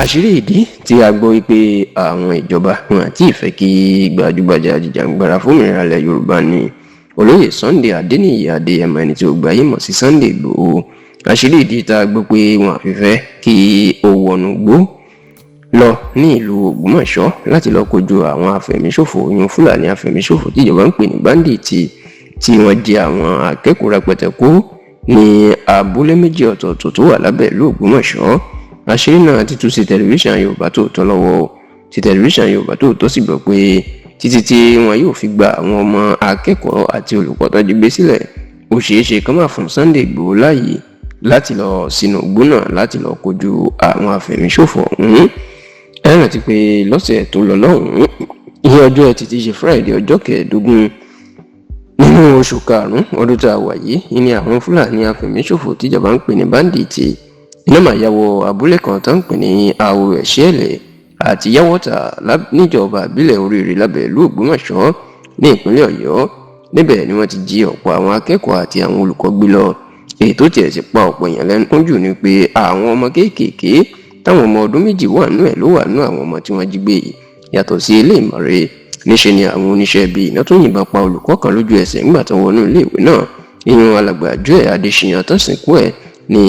Àṣírí ìdí tí a gbọ́ wípé àwọn ìjọba wọn àti ìfẹ́ kí gbajúgbajà ajìjàǹgbara fún òmìnira ilẹ̀ Yorùbá ní olóyè Sunday Adéníyì Adéyẹmọ, ẹni tí ó gbáyé mọ̀ sí Sunday Ìgbòho. Àṣírí ìdí tá a gbọ́ pé wọn àfi fẹ́ kí ó wọnú gbó lọ ní ìlú Ògbómọ̀ṣọ́ láti lọ kojú àwọn afẹ̀míṣòfò oyún Fúlàní afẹ̀míṣòfò tíjọba ń pè ní bandit, tí wọ́n jẹ àwọn akẹ́kọ̀ọ́ rẹpẹtẹ kó ní abúlé méjì ọ̀tọ̀ọ̀tọ̀ tó wà lábẹ́ ìlú Ògbómọ̀ṣọ́. Àṣírí náà ti tú sí Tẹlifíṣàn Yorùbá Tòótọ́ lọ́wọ́, tí Tẹlifíṣàn Yorùbá Tòótọ́ sì gbọ́ pé títí tí wọn yóò fi gba àwọn ọmọ akẹ́kọ̀ọ́ àti olùkọ́ tó jí gbé sílẹ̀, ó ṣeé ṣe kán má fún Sunday Ìgbòho láàyè láti lọ sínú igbó náà láti lọ kojú àwọn afẹ̀míṣòfò ọ̀hún. Ẹ rántí pé lọ́sẹ̀ tó lọ lọ́hùn-ún, ní ọjọ́ Ẹtì tí í ṣe Friday, ọjọ́ 15 nínú oṣù karùn-ún ọdún tá a wà yìí, ní àwọn Fúlàní afẹ̀míṣòfò tíjọba ń pè ní bandit iná máa ya wọ abúlé kan tó ń pè ní Àwò Ẹ̀ṣẹ́ẹ̀lẹ̀ àti Yáwọ́tà níjọba ìbílẹ̀ Oríire lábẹ́ ìlú Ògbómọ̀ṣọ́ ní ìpínlẹ̀ Ọ̀yọ́. Níbẹ̀ ni wọ́n ti jí ọ̀pọ̀ àwọn akẹ́kọ̀ọ́ àti àwọn olùkọ́ gbé lọ. Èyí tó tiẹ̀ sì pa ọ̀pọ̀ èèyàn lẹ́nu jù ni pé àwọn ọmọ kéékèèké táwọn ọmọ ọdún 2 wà nú ẹ̀ ló wà nú àwọn ọmọ tí wọ́n jí gbé yìí. Yàtọ̀ sí ilé ìmọ̀re, níṣe ni àwọn oníṣẹ́ ibi iná tó yìnbọn pa olùkọ́ kan lójú ẹsẹ̀ nígbà tó wọnú iléèwé náà, ìyẹn alàgbà Joel Adéṣíyàn tó sìnkú ẹ̀ ní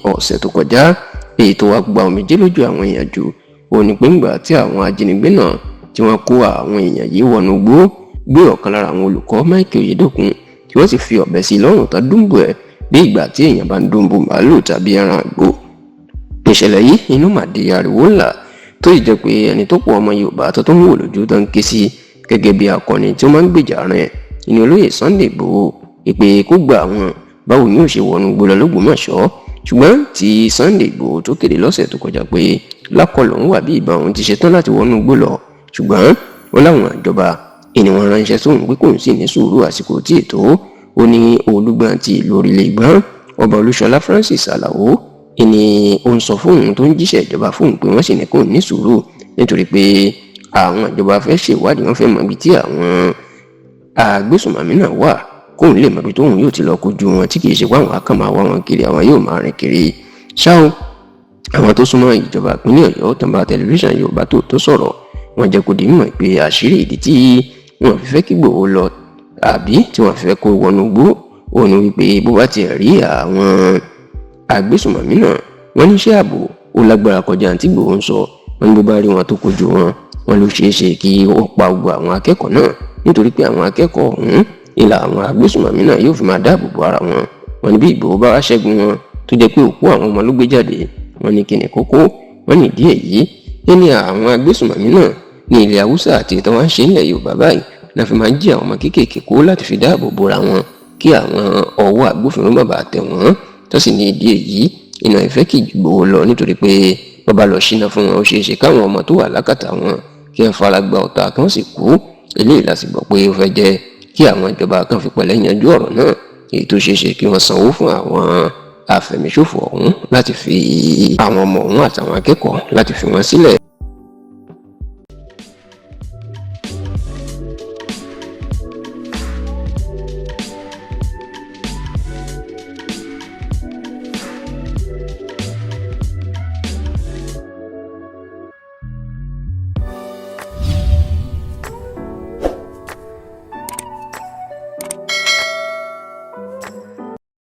ọ̀sẹ̀ tó kọjá. Èyí tó wá gba omijé lójú àwọn èèyàn jù ó ní pé ńgbà tí àwọn ajínigbé náà tí wọ́n kó àwọn èèyàn yìí wọnú igbó, gbé ọ̀kan lára àwọn olùkọ́, Michael Oyèdòkun, tí wọ́n sì fi ọ̀bẹ sí i lọ́rùn tó dúnbò ẹ̀ bí ìgbà tí èèyàn bá ń dúnbò màálù tàbí ẹran àgbò. Ìṣẹ̀lẹ̀ yìí inú mà di ariwo ńlá, tó sì jẹ́ pé ẹni tó pọ̀ ọmọ Yorùbá tó tó ń wò lójú tó ń ké sí gẹ́gẹ́ bí akọni tí ó máa ń gbèjà rẹ̀ ìní olóyè Sunday Ìgbòho, ìpè kó gba àwọn báwo ni ó ṣe wọnú gbó lọ l'Ógbómọ̀ṣọ́. Ṣùgbọ́n tí Sunday Ìgbòho tó kéde lọ́sẹ̀ tó kọjá pé lákọlò ń wà bí ìbọn, òun ti ṣetán láti wọnú gbó lọ, ṣùgbọ́n ó láwọn ìjọba ìní wọn ránṣẹ́ sóhun pé kóun sì ní sùúrù, àsìkò tí ètò. Ó ní Olúgbọ́n ti ìlú Orílẹ̀ Ìgbọ́n, Ọba Olúṣọlá Francis Alao, ìní ó ń sọ fóun tó ń jíṣẹ́ ìjọba fóun pé wọ́n sì ní kóun ní sùúrù, nítorí pé àwọn ìjọba fẹ́ ṣèwádìí, wọ́n fẹ́ mọ ibi tí àwọn agbésùnmọ̀mí náà wà, kóun lè mọ ibi tóun yóò ti lọ kojú wọn, tí kì í ṣe pé àwọn akàn máa wá wọn kiri, àwọn yóò máa rìn kiri ṣá o. Àwọn tó súnmọ́ ìjọba ìpínlẹ̀ Ọ̀yọ́ tó ń bá Tẹlifíṣàn Yorùbá Tòótọ́ sọ̀rọ̀, wọ́n jẹ́ kó di mímọ̀ pé àṣírí ìdí tí wọ́n fi fẹ́ kí Ìgbòho lọ àbí tí wọ́n fi fẹ́ kó wọnú igbó òun ni wípé bó bá tiẹ̀ rí àwọn agbésùnmọ̀mí náà, wọ́n níṣẹ́ ààbò ó lágbára kọjá àǹtí Ìgbòho ń sọ. Wọ́n ní bó bá rí wọn tó kojú wọn, wọ́n ló ṣeé ṣe kí ó pa gbogbo àwọn akẹ́kọ̀ọ́ náà, nítorí pé àwọn akẹ́kọ̀ọ́ ọ̀hún ìlà àwọn agbésùnmọ̀mí náà yóò fi máa dáàbò bo ara wọn. Wọ́n ní bí Ìgbòho bá wá ṣẹ́gun wọn, tó jẹ́ pé òkú àwọn ọmọ ló gbé jáde, wọ́n ní kíni kókó. Wọ́n ní ìdí èyí ní àwọn agbésùnmọ̀mí náà ní ilẹ̀ Haúsá àti ìtàn wọn ṣe nílẹ̀ Yorùbá báyìí náà fi máa ń jí àwọn ọmọ kéékèèké kó láti fi dáàbò bora wọn, kí àwọn ọwọ́ agbófinró má bàa tẹ̀ wọ́n. Tó sì ní ìdí èyí iná ìfẹ́ kì Ìgbòho lọ, nítorí pé bàbá lọ ṣínà fún wọn, ó ṣeé ṣe káwọn ọmọ tó wà lákàtà wọn kí wọ́n fara gba ọ̀tá, kí wọ́n sì kú. Eléyìí la sì gbọ́ pé ó fẹ́ jẹ́ kí àwọn ìjọba kan fi pẹ̀lẹ́ yanjú ọ̀rọ̀ náà, èyí tó ṣeé ṣe kí wọ́n sanwó fún àwọn afẹ̀míṣòfò ọ̀hún láti fi àwọn ọmọ ọ̀hún àtàwọn akẹ́kọ̀ọ́ láti fi wọ́n sílẹ̀.